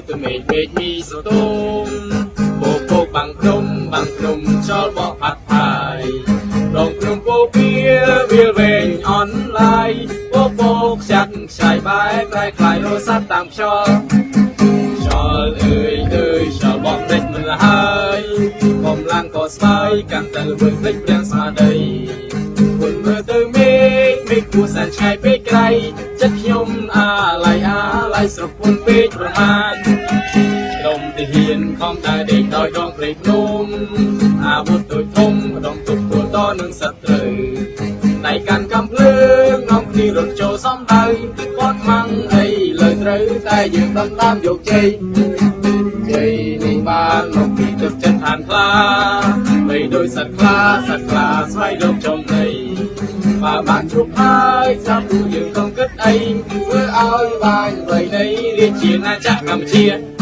ទៅមេឃមេឃមីសទមពោពោបាំងភ្នំបាំងភ្នំខ្យល់បក់ផាត់ផាយដងភ្នំពោពៀវាលវែងអនឡាយពោពោខ្ចាត់ខ្ចាយបែកប្រែខ្លាយរស័ព្ទតាមខ្យល់ ខ្យល់អើយអើយខ្យល់បក់ដេចមិនហើយ កម្លាំងក៏ស្បើយកាន់តែល្វើយភ្លេចព្រះស្មារតីគុណមើលទៅមេឃមេឃគួសែនឆ្ងាយពេកក្រៃចិត្តខ្ញុំអាឡ័យអាឡ័យស្រពុនពេកប្រមាណក្រុមទាហានខំតែដេកដោយដងព្រៃភ្នំអាវុធតូចធំម្ដងទប់ទល់តនឹងសត្រូវដៃកាន់កំភ្លើងនាំគ្នារត់ចូលសំដៅគាត់ខ្មាំងអីលើត្រូវតែយើងដណ្ដើមយកជ័យជ័យនេះបានមកពីទឹកចិត្តឋានខ្លាបីដោយសត្វខ្លាសត្វខ្លាស្វែងរកចំណីបើបានជួបហើយស្រាប់ពួកយើងកុំគិតអីធ្វើឲ្យបាញ់វៃនៃរាជាណាចក្រកម្ពុជា។